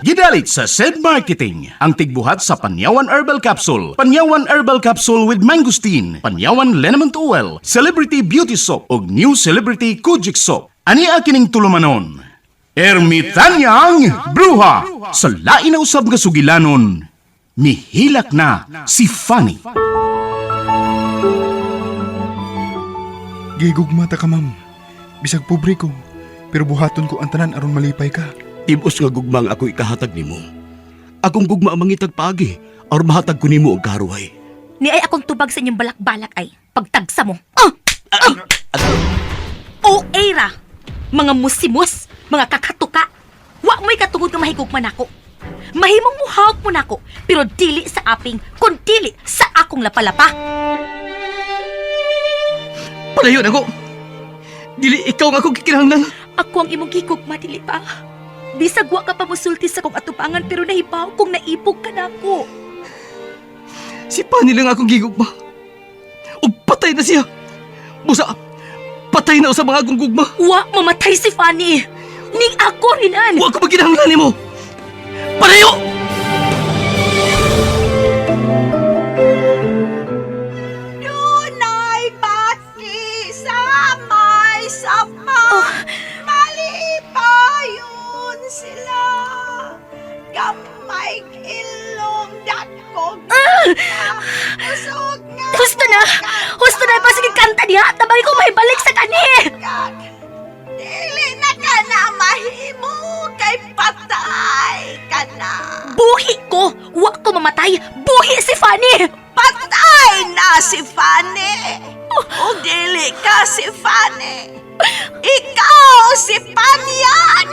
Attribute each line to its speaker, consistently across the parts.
Speaker 1: Gidalit sa SED Marketing, ang tigbuhat sa Panyawan Herbal Capsule, Panyawan Herbal Capsule with Mangosteen, Panyawan Liniment Oil, Celebrity Beauty Soap, ug New Celebrity Kojic Soap. Ani kining tulumanon? Ermitanyang Bruha! Sa lain na usab nga sugilanon, mihilak na si Fanny.
Speaker 2: Gigugma ta ka, ma'am. Bisag pobre ko, pero buhaton ko ang tanan aron malipay ka.
Speaker 3: Tibos nga gugma ang ako ikahatag nimo. Akong gugma ang mangitag paagi aron mahatag ko nimo ang karuhay.
Speaker 4: Ni ay akong tubag sa inyong balak-balak ay pagtagsa mo. Ah! Ah! O era, mga musimus, mga kakatuka. Wa mo'y katungod nga mahigugma nako. Mahimong muhawak mo nako, pero dili sa aping, kun dili sa akong lapalapa.
Speaker 5: Palayo na ko. Dili ikaw nga akong gikinahanglan.
Speaker 4: Ako ang imong gigugma, dili ba? Bisag wa ka pa musulti sa kong atubangan pero nahibaw kung naibog ka nako.
Speaker 5: Si Pani lang akong gigugma. Ug patay na siya. Busa, patay na sa mga akong gugma.
Speaker 4: Wa mamatay si Fanny. Ning ako rinan.
Speaker 5: Wa ko maginahanglan nimo. Palayo!
Speaker 6: Dunay bati sa may sapa. Malipayon sila. Gamay ilong dakog. Usog nga.
Speaker 4: Husto na! Husto na! Pasige kanta diha! Tabagi ko may balik sa kani!
Speaker 6: kag. Dili na ka na mahimo kay patay ka na.
Speaker 4: Buhi ko! Wa ko mamatay! Buhi si Fanny!
Speaker 6: Patay na si Fanny. O dili ka si Fanny. Ikaw si Panyag.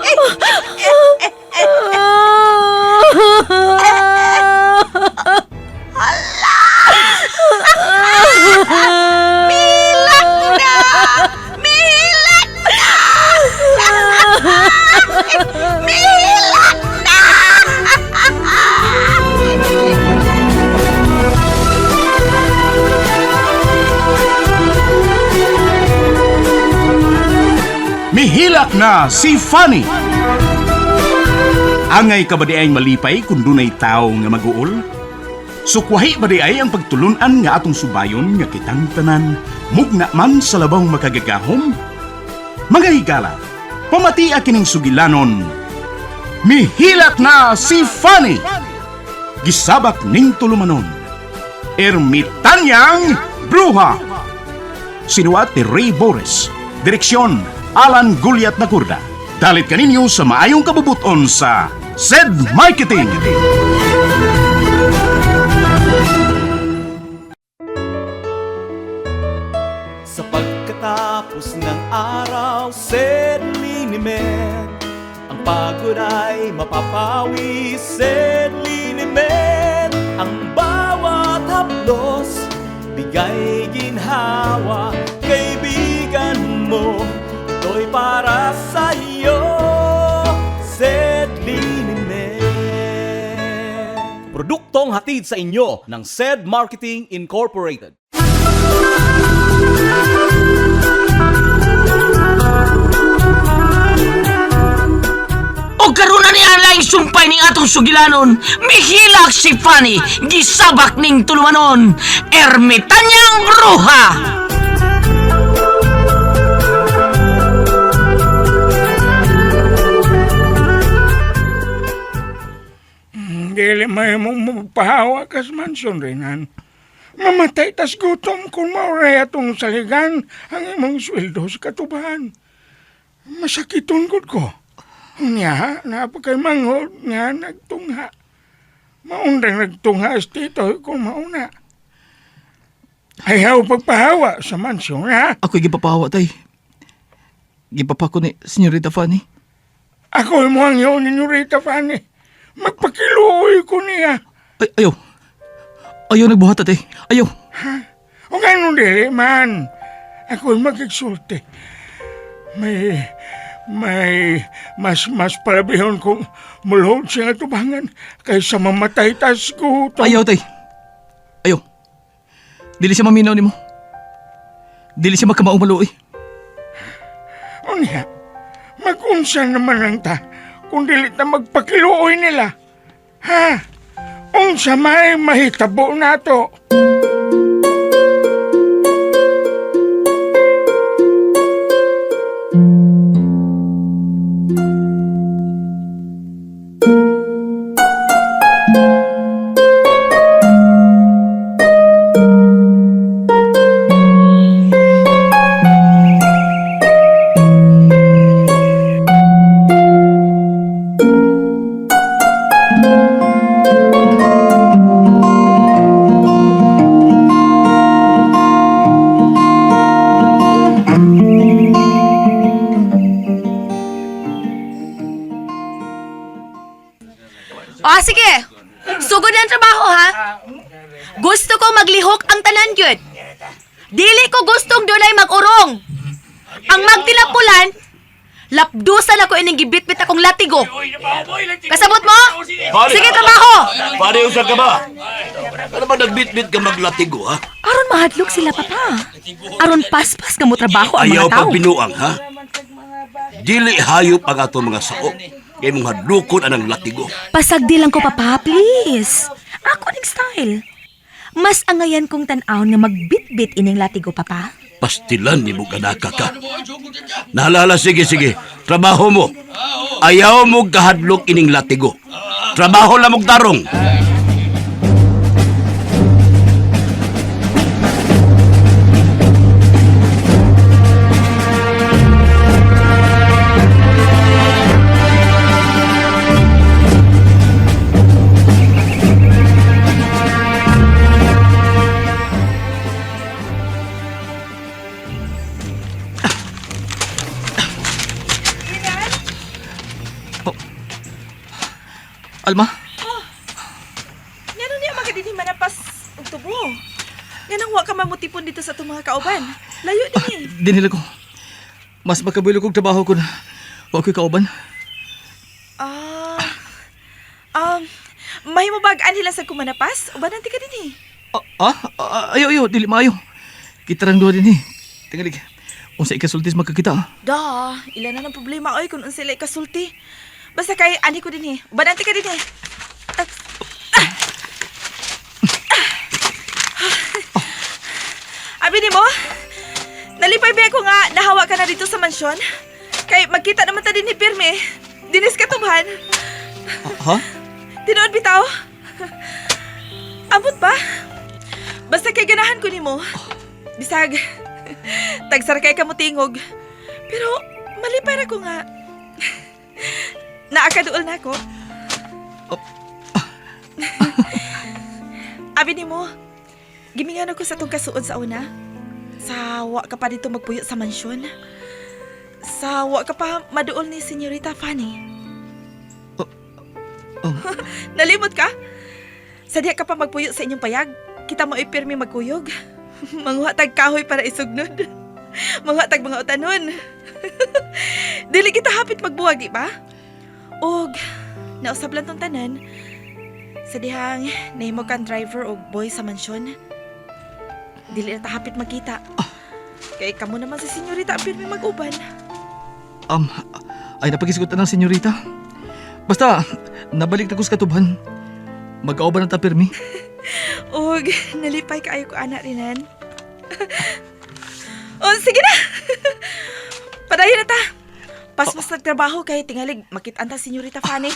Speaker 6: Milak na! Milak na! Milak na!
Speaker 1: Mihilak na si Fanny. Angay ka ba di ay malipay kung dunay tao nga maguol? Sukwahi ba di ay ang pagtulunan nga atong subayon nga kitang tanan, mugna man sa labang makagagahom? Mga higala, pamatia kining sugilanon. Mihilak na si Fanny! Gisabak ning tulumanon. Ermitanyang Bruha! Sinuat ni Ray Boris. Direksyon, Alan Guliat Nakurda. Dalit kaninyo sa maayong kabubuton sa SED Marketing.
Speaker 7: Sa pagkatapos ng araw, said Linimen, ang pagod ay mapapawi, said Linimen. Ang bawat haplos, bigay ginhawa, kaibigan mo, ito'y para sa'yo, said Linimen. Produktong hatid sa inyo ng SED Marketing Incorporated.
Speaker 8: O karon na ni Alaing sumpay ning atong sugilanon, mihilak si Fanny, gisabak ning tulumanon, ermitanyang bruha!
Speaker 9: Dili may mong mapahawa kas mansyon rinan. Mamatay tas gutom kung mauray atong saligan ang imong sweldo sa katubahan. Masakiton gud ko. Nya, napakay manghod nga nagtungha. Maundang nagtungha as tito kung mauna. Ayaw pagpahawa sa mansyon, ha?
Speaker 5: Ako'y gipapahawa, tay. Gipapa ko ni Senyorita Fanny.
Speaker 9: Ako mo ang yun, Rita Fanny. Magpakiluoy ko niya.
Speaker 5: Ay, ayaw. Ayaw nagbuhat, tay. Ayaw.
Speaker 9: O ganun dili man. Ako'y magigsulti. May, may, mas palabihon kong mulhod siya nga tubangan kaysa mamatay tas gutom.
Speaker 5: Ayaw, tay. Ayaw. Dili siya maminaw nimo. Dili siya magkamaong maluoy.
Speaker 9: Unya, magunsa naman lang ta Kung dili ta magpakiluoy nila. Ha? Unsa may mahitabo nato?
Speaker 4: O, sige. Sugod na ang trabaho, ha? Gusto ko maglihok ang tanan yun. Dili ko gustong dunay mag-urong. Ang magtilapulan, lapdusan ako ining gibitbit akong latigo. Kasabot mo? Sige, trabaho!
Speaker 3: Pare, usa ka ba? Ano ba nagbitbit ka maglatigo, ha?
Speaker 4: Aron mahadlok sila, papa. Aron paspas ka mo trabaho ang
Speaker 3: Ayaw
Speaker 4: mga tao.
Speaker 3: pagbinuang, ha? Dili hayop ang ato mga sao. Kay mong hadlokon anang latigo.
Speaker 4: Pasagdi lang ko, papa, please. Ako ning style. Mas angayan kong tan-awon nga magbitbit ining latigo, papa.
Speaker 3: Pastilan ni mo ganaka ka. Naalala, sige, sige. Trabaho mo. Ayaw mo kahadlok ining latigo. Trabaho lang mong tarong.
Speaker 5: Alma,
Speaker 6: Ngano niya magadini manapas og tubo? Nganong wa ka mamutipon dito sa atong mga kauban? Layo dinhi.
Speaker 5: dinhila ko. Mas makabulo kog trabaho kun wa ko'y kauban.
Speaker 6: Ah. Mahimo bag anhi lang sa kumanapas? Ubanan ti ka dinhi.
Speaker 5: Ayo, ayo, dili maayo. Kita rang duha dinhi. Tingalig. Unsa ikasultis magkakita? Ah?
Speaker 6: Da, ilan na ng problema oy kung unsa ila ikasulti. Basta kay ani ko dinhi. Ubanan ti ka dinhi. Ah. Ah. Abi nimo? Nalipay ba ako nga nahawa ka na dito sa mansyon? Kay magkita naman ta dinhi pirmi. Dinis ka tubhan.
Speaker 5: Ha?
Speaker 6: Tinuod bitaw. Abot ba? Basta kay ganahan ko nimo. Bisag, tagsar kay kamutingog. Pero malipay ra ko nga. Naakaduol na ako. Abi nimo, gimingan ako sa tong kasuod sa una. Sa wa ka pa dito magpuyo sa mansyon. Sa wa ka pa maduol ni Senyorita Fanny.
Speaker 5: Oh.
Speaker 6: Nalimot ka? Sa diha ka pa magpuyo sa inyong payag, kita mo pirmi magkuyog. Manguha tag kahoy para isugnod. Manguha tag mga utanon. Dili kita hapit magbuwag, di ba? Og nausab lang tong tanan. Sa dihang nahimo kang driver og boy sa mansyon. Dili na ta hapit magkita. Kay kamo naman si senyorita ang pirmi mag-uban.
Speaker 5: Ay napagisgutan ng senyorita. Basta, nabalik na ko sa katubhan. Magkauban na ta pirmi.
Speaker 6: Og nalipay kaayo ko ana rinan. O sige na. Padayon na ta. Paspas nagtrabaho kay tingalig makit-an ta senyorita Fanny.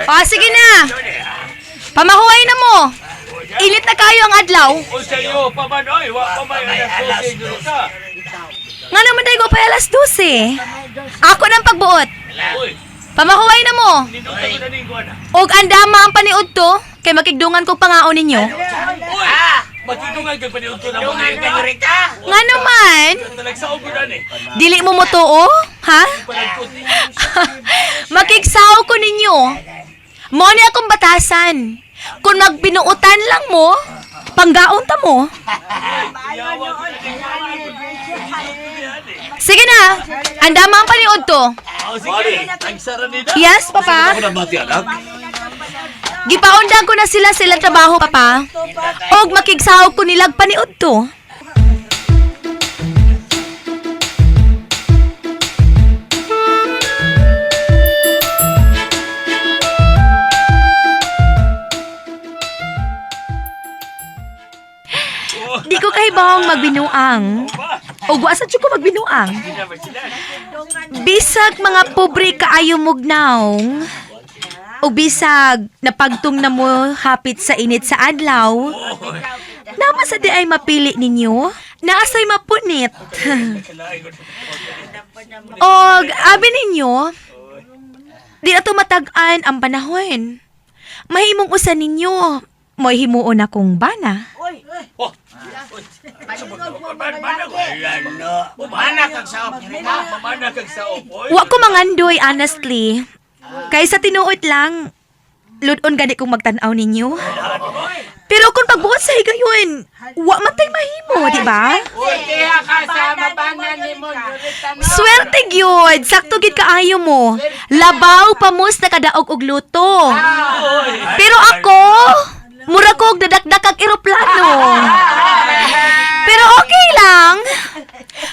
Speaker 4: O, sige na. Pamahuay na mo. Init na kayo ang adlaw. Nga naman tayo ko pa alas 12. Ako ng pagbuot. Pamahuay na mo. Og andama ang paniud to, kay makigdungan ko pangaon ninyo. Nga naman. Dili mo motuo, ha? Makigsaw ko ninyo. Mo ni akong batasan. Kung magbinuutan lang mo, panggaon ta mo. Sige na, andama ang paniod to. Yes, Papa?
Speaker 3: Ako na bati, anak.
Speaker 4: Gipaundang ko na sila silang trabaho, Papa. Og makigsahog ko nilag paniod to. Di ko kahibawang magbinuang. Og wa sa ko magbinuang. Bisag mga pobre kaayo mugnaong. O bisag napagtong na mo hapit sa init sa adlaw. Nama sa di ay mapili ninyo? Naasay mapunit. Og abi ninyo, di na tumatag-an ang panahon. Mahimong usa ninyo, mo'y himuon akong bana. Wa ko mangandoy, honestly. Kaysa tinuod lang, ludon gani kong magtan-aw ninyo. Pero kung pagbuot sa higayon, wa man tay mahimo, di ba? Swerte gyud, sakto gid kaayo mo. Labaw pa mo sa nakadaog og luto. Pero ako, mura ko og dadakdak ang eroplano. Pero okay lang.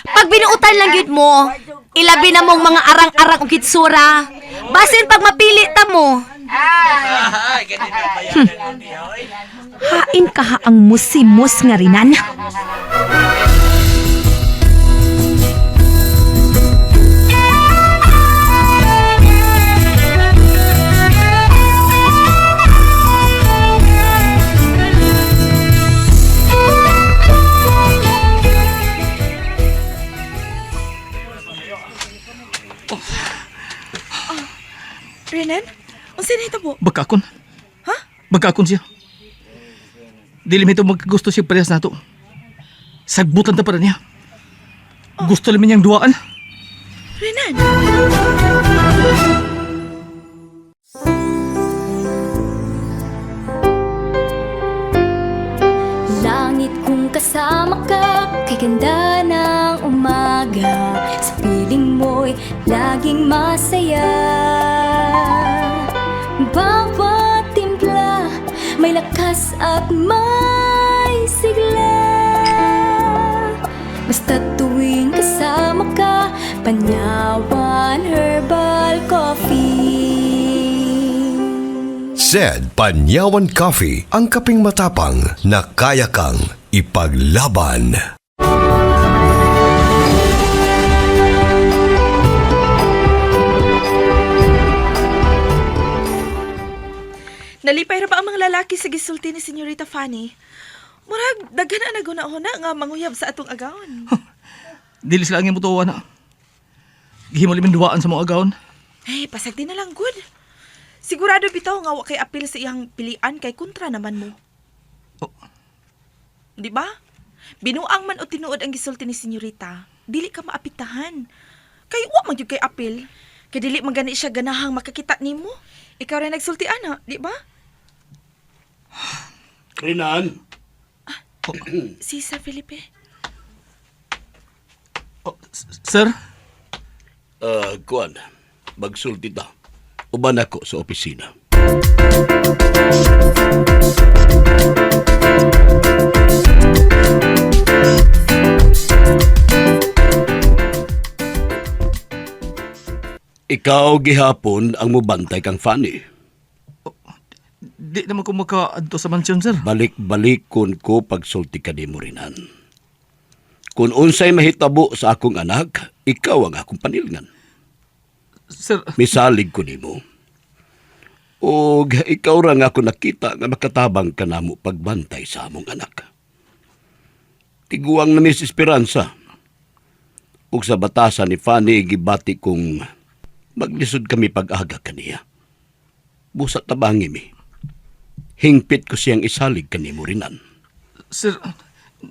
Speaker 4: Pag binuutan lang gyud mo, ilabi na mong mga arang-arang og hitsura. Basin pag mapili ta mo. Hain kaha ang musimos nga rinan.
Speaker 6: Renan, unsa na ito po?
Speaker 5: Bagkakon.
Speaker 6: Ha?
Speaker 5: Bagkakon siya. Dili mi ito magkagusto siya parehas nato. Sagbutan ta para niya. Gusto lang niyang duaan.
Speaker 6: Renan!
Speaker 10: Langit kung kasama ka, kay ganda ng umaga. Sa piling mo'y laging masaya. Bawat timpla, may lakas at may sigla. Basta tuwing kasama ka, Panyawan Herbal Coffee.
Speaker 11: Said Panyawan Coffee, ang kaping matapang na kaya kang ipaglaban.
Speaker 6: Nalipay ra ba ang mga lalaki sa gisulti ni Senyorita Fanny? Murag daghan na naguna-huna nga manguyab sa atong agawon.
Speaker 5: Dili sila ang imong tuwa na. Gihimo limin duaan sa mga agawon.
Speaker 6: Ay, pasag din na lang good. Sigurado bitaw nga wa kay apil sa iyang pilian kay kontra naman mo.
Speaker 5: Oh.
Speaker 6: Di ba? Binuang man o tinuod ang gisulti ni Senyorita, dili ka maapitahan. Kay wa man jud kay apil. Kay dili man gani siya ganahang makakita nimo. Ikaw ra nagsulti ana, di ba?
Speaker 3: Renan.
Speaker 6: Si Sir Felipe.
Speaker 5: Oh, sir?
Speaker 3: Kuan, magsulti ta. Uban ako sa opisina. Ikaw gihapon ang mubantay kang Fanny.
Speaker 5: Di naman ko makaadto sa mansyon, sir.
Speaker 3: Balik-balikon ko pagsulti ka nimo rinan. Kung unsay mahitabo sa akong anak, ikaw ang akong panilngan.
Speaker 5: Sir,
Speaker 3: Misalig ko nimo. Og ikaw ra nga ako nakita nga makatabang ka namo pagbantay sa among anak. Tiguang na Miss Esperanza. Ug sa batasan ni Fanny gibati kong maglisod kami pag-aga kaniya. Busa tabangi mi. Hingpit ko siyang isalig kanimo rinan.
Speaker 5: sir,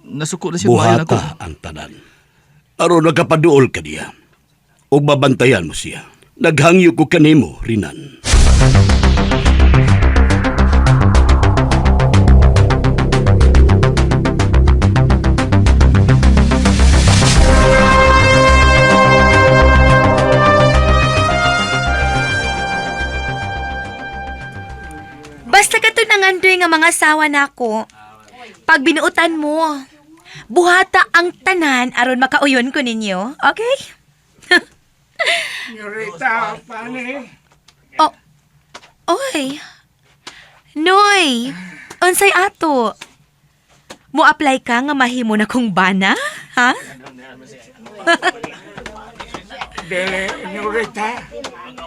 Speaker 5: nasuko na siya bayan ako.
Speaker 3: Buhata ang tanan. Aron nagkapaduol ka niya. O babantayan mo siya. Naghangyo ko kanimo, Rinan.
Speaker 4: nga mga asawa nako. Pag binuutan mo, buhata ang tanan aron makauyon ko ninyo, okay?
Speaker 9: Nyorita, Fanny.
Speaker 4: Oh, oy. Noy, unsay ato? Mo apply ka nga mahimo na kong bana, ha?
Speaker 9: Dili, Nyorita.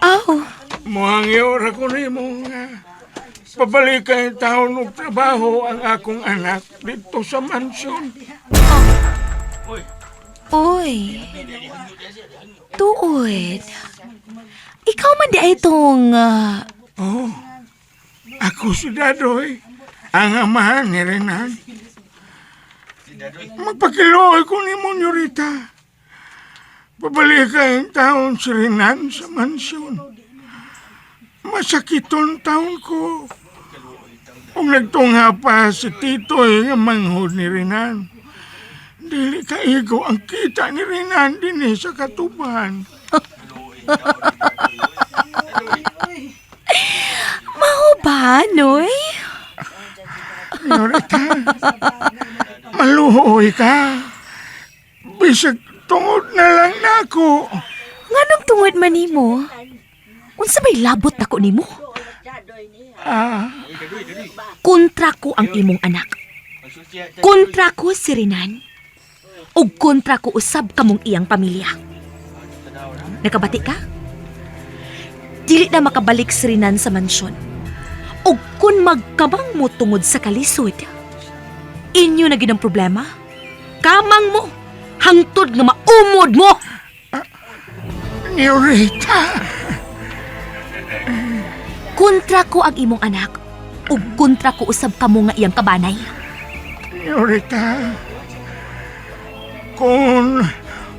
Speaker 4: Oh,
Speaker 9: Muhangyo ra ko nimo nga. Pabalikan taon og trabaho ang akong anak dito sa mansyon.
Speaker 4: oy. Tuod. Ikaw man di ay itong...
Speaker 9: Oh, ako si Dadoy, ang amahan ni Renan. Magpakiloy ko nimo, Nyorita. Pabalikan taon si Renan sa mansyon. Masakiton taon ko. Kung nagtungha pa si Titoy nga manghod ni Renan. Dili kaigo ang kita ni Renan dinhi sa katuban.
Speaker 4: Mao ba, Noy?
Speaker 9: Norita, maluhoy ka. Bisag tungod na lang nako.
Speaker 4: Nganong tungod man nimo? Unsa may labot nako nimo?
Speaker 9: Ah,
Speaker 4: Kontra ko ang imong anak. Kontra ko si Renan. Ug kontra ko usab kamong iyang pamilya. Nakabati ka? Dili na makabalik si Renan sa mansyon. Ug kun magkamang mo tungod sa kalisod, inyo na gid ang problema. Kamang mo, hangtod nga maumod mo.
Speaker 9: Norita.
Speaker 4: Kontra ko ang imong anak. Ug kontra ko usab kamo nga iyang kabanay.
Speaker 9: Norita. Kung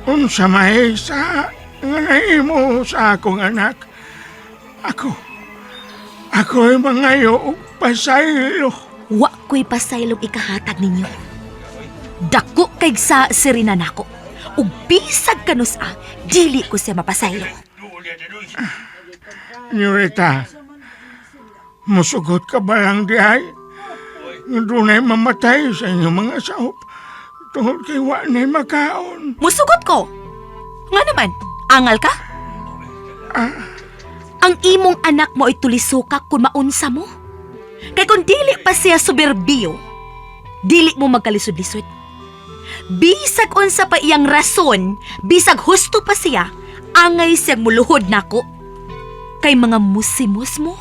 Speaker 9: unsa may sa nga nahimo sa akong anak, ako'y mangayo og pasaylo.
Speaker 4: Wa ko'y pasaylong ikahatag ninyo. Dako kay sa sirina nako. Ug bisag kanus-a, dili ko siya mapasaylo.
Speaker 9: Nyorita, musugot ka ba lang di ay? Nga dunay mamatay sa inyong mga sahop tungod kay wa na'y makaon.
Speaker 4: Musugot ko. Nga naman, angal ka? Ang imong anak mo ay tulisuka kung maunsa mo. Kay kung dili pa siya soberbiyo, dili mo magkalisod-lisod. Bisag unsa pa iyang rason, bisag husto pa siya, angay siyang muluhod nako. Kay mga musimos mo,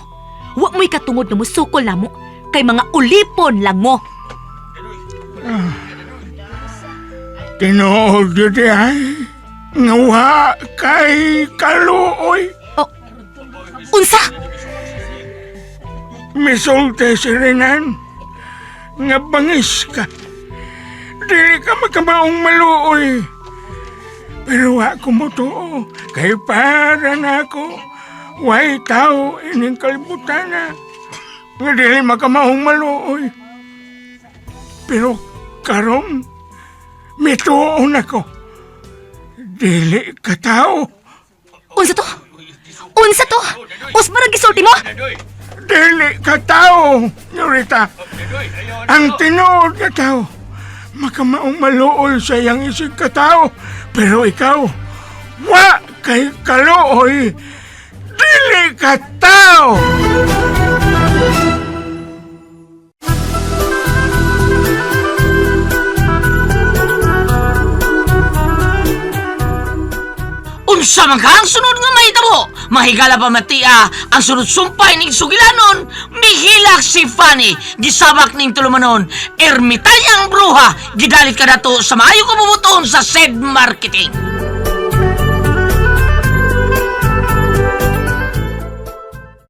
Speaker 4: wa mo'y katungod na musukol namo, kay mga ulipon lang mo.
Speaker 9: Tinuod yun di ay, nga wa kay kaluoy.
Speaker 4: Oh, unsa?
Speaker 9: Misulti si Renan, nga bangis ka. Dili ka makamaong maluoy. Pero wa ko motuo, kay para na ako, way tao ining kalibutan na. Nga dili makamaong maluoy. Pero karon, mituo na ko. Dili ka tao.
Speaker 4: Unsa to? Unsa to? Usma ra gisulti mo?
Speaker 9: Dili ka tao, Norita. Ang tinuod ka tao, makamaong maluoy sa iyang isig ka tao. Pero ikaw, wa kay kaluoy. Dili ka tao!
Speaker 8: Unsa man ka ang sunod nga mahitabo? Mahigala pa matia ang sunod sumpay ning sugilanon. Mihilak si Fanny, gisabak ning tulumanon. Ermitanyang bruha, gidalit ka nato sa maayo kabubuton sa said marketing.